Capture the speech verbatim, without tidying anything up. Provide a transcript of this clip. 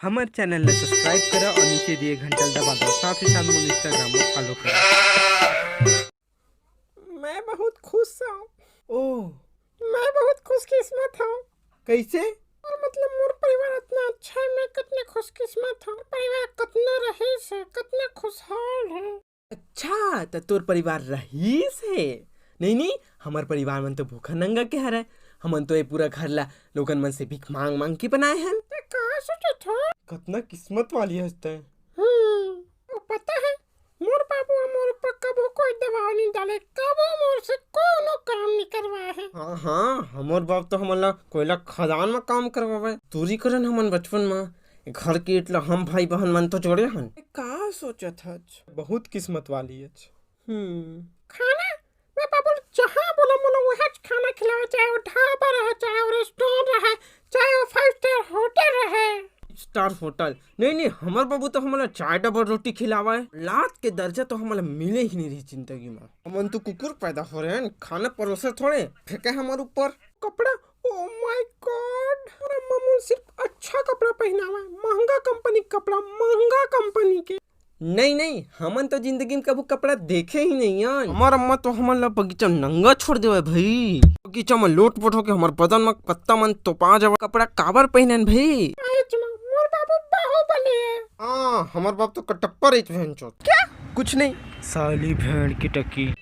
हमर चैनल ला सब्सक्राइब करा और नीचे दिए घंटा ला दबा दो, साथ ही साथ मोर Instagram में फॉलो करा। मैं बहुत खुश हूँ। ओह। मैं बहुत खुशकिस्मत हूँ। कैसे? और मतलब मोर परिवार इतना अच्छा है, मैं कितने खुशकिस्मत हूँ। परिवार कितना रहीस है, कितना खुशहाल है। अच्छा, त तोर परिवार रहीस हे? नहीं, नहीं, हमर परिवार मन तो भूखा नंगा के हरय। हमन तो ये पूरा घर ला लोगन मन से भीख मांग मांग के बनाए हन। ते का सोचत हो? कतना किस्मत वाली हस तैं। हम्म, वो पता है, मोर बाबू ह मोर ऊपर कभू कोई दबाव नहीं डाले, कभू मोर से कोनो काम नहीं करवाए है। हाँ, हाँ, हमर बाप तो हमन ला कोयला खदान में काम करवावे। दूरी करन हमन बचपन में, घर के ईंट ला हम भाई बहन मन तो जोड़े हन। का सोचत हच? बहुत किस्मत वाली हच। हम्म। खाना? मैं बाबू ल जहाँ बोला मोला वह खाना खिलावे, चाहे वो ढाबा रहे, चाहे वो रेस्टोरेंट रहे, चाहे वो फाइव स्टार होटल रहे। Star hotel? नहीं, नहीं, हमर बाबू तो हमला चाय डबल रोटी खिलावे। औलाद के दर्जा तो हमला मिले ही नहीं रही जिंदगी में। हमन तो कुकुर पैदा हो रहे हैं, खाना परोसे थोड़े, फेंके हमर ऊपर। कपड़ा? Oh my God! अरे मामू सिर्फ अच्छा कपड़ा पहनावे, महंगा कंपनी के कपड़ा, महंगा कंपनी के। नहीं, नहीं, हमन तो जिंदगी में कभू कपड़ा देखे ही नहीं यार। हमर अम्मा तो हमन ला बगीचा नंगा छोड़ देवे भाई। बगीचा में लोट पोट होके हमर बदन में पत्ता मन तोपा जावे। कपड़ा काबर पहनन भाई? अरे चुना, मोर बाबू बाहुबली है। हाँ, हमर बाप तो कटप्पा रहित बहन चोद। क्या? कुछ नहीं, साली भेड़ की टकी।